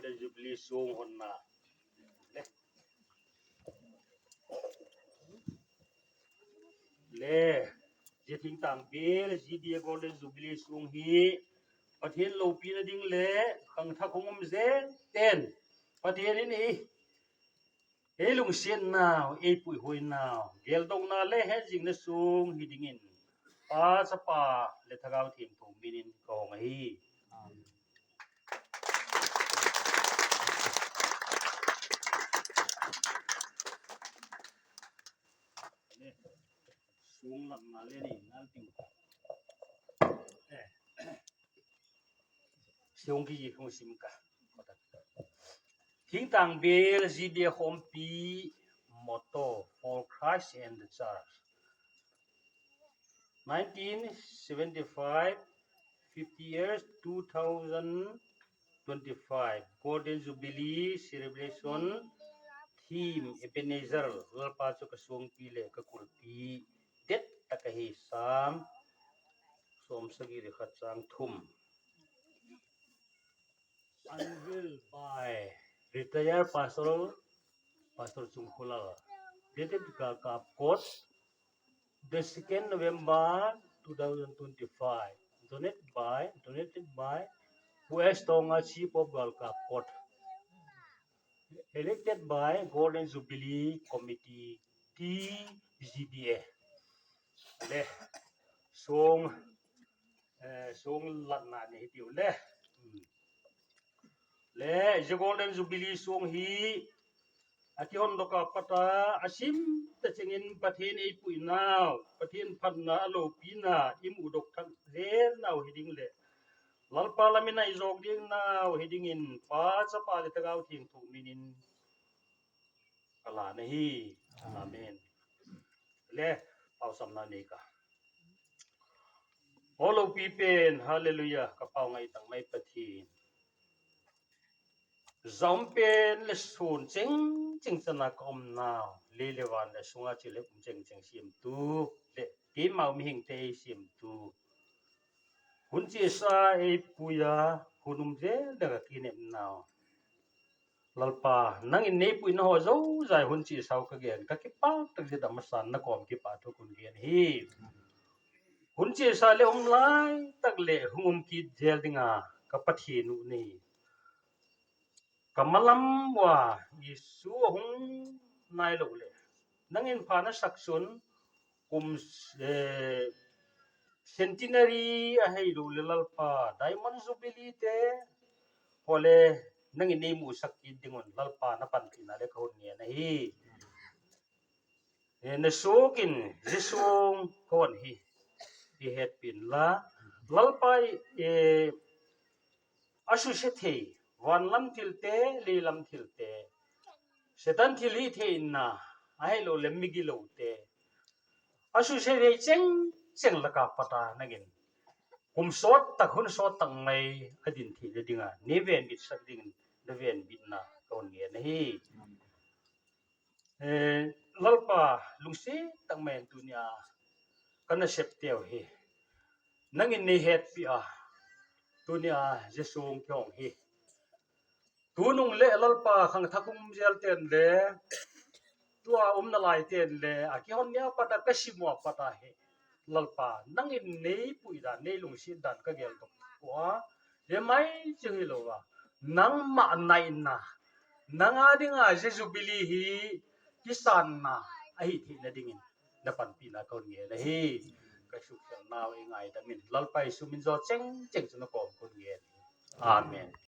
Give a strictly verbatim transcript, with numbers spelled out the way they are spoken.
Golden Jubilee song honna. Le, le, hiche thingtang bel, G D A Golden Jubilee song hi, Pathen loupina ding le, khangthah hung um jeng ten, Pathen in ei, ei lungsetnau, ei puihoinau, geldohna le hetjingna song hi dingin, Pa, Chapa le Thagau Thengtho minin kahong ahi. Amen. Song latna le ni nal ting. Eh. Song kiji hung sim ka. Thingtang bel G D A khompi motto for Christ and the Church. Nineteen seventy-five, fifty years, two thousand twenty-five, Golden Jubilee Celebration, theme Ebenezer, Lalpa chu ka songpi le ka kulpi, det tah ahi. Psalm som sagi le khat chang thum. Unveiled by retired Pastor, Pastor Chungkhulal. Dated Galkap Court, the second November two thousand twenty-five. Donated by, donated by Pu S Tonga, Chief of Galkap Court. Elected by Golden Jubilee Committee, T G D A. Le, song, eh, song latna ni hitiu le. Hmm. Le, hiche Golden Jubilee song hi, akihondoh a pat a, asim tah chengin Pathen eipuinau, Pathen phatna, aloupina, imudoh thah jeng nau hi ding le, Lalpa lamin a ijou ding nau hi dingin, Pa, Chapa le Thagau Thengtho minin, ka lan ahi. Amen. Le, pao samna nei ka. O loupi pen, hallelujah, ka pao ngaitang mai Pathen. Jaum pen le sun cheng cheng chana ka umnau, lei le van le sunga chule um cheng cheng semtu, le keima mihing te eisemtu. Hun chesa eipui a, hun um jel ding a ka kinep nau. Lalpa, nangin neipuina ho jousea hi hun chesa u ka gen, ka kipa tah jeh a masan na kom kipah thu kon gen ahi. Hun chesa le um lai tah le hung um kit jel dinga ka Pathen u nahi. Ka malam uva Jesu ahung nailou le, nangin pha nasak chun kum, eh, centenary ahilouleh Lalpa, Diamond Jubilee te, hole nangin neimusah kit dingun Lalpa napanpina le kahung ngen ahi. Eh, nasoh in Jesu kon hi, ihetpin la, Lalpa, eh, asuse thei, vanlam thil te, leilam thil te, Satan thilhihtheina, ahilouleh migilou te, asuse thei cheng cheng laka pat a nangin kum sot tah, hun sot tah mai adin theina dinga, neivenbit sah dingin, navenbitna kon ngen ahi. Eh, Lalpa, lungset tah mai in tunia ka nasep teu hi nangin neihetpi a, tunia Jesu kihong hi. Tunung le Lalpa khangthah um jel ten le, tua um nalai ten le, akihon nia pat a, kasim ua pat a hi. Lalpa, nangin neipui dan, neilungset dan kagel tok ua, himai chu hilouva, nangma naina, nanga dinga Jubilee hi kisanna ahi theina dingin napanpina kon ngen ahi. Ka sukhelnau eingaidam in, Lalpa Jesu min jo cheng cheng chu nakom kon ngen. Amen.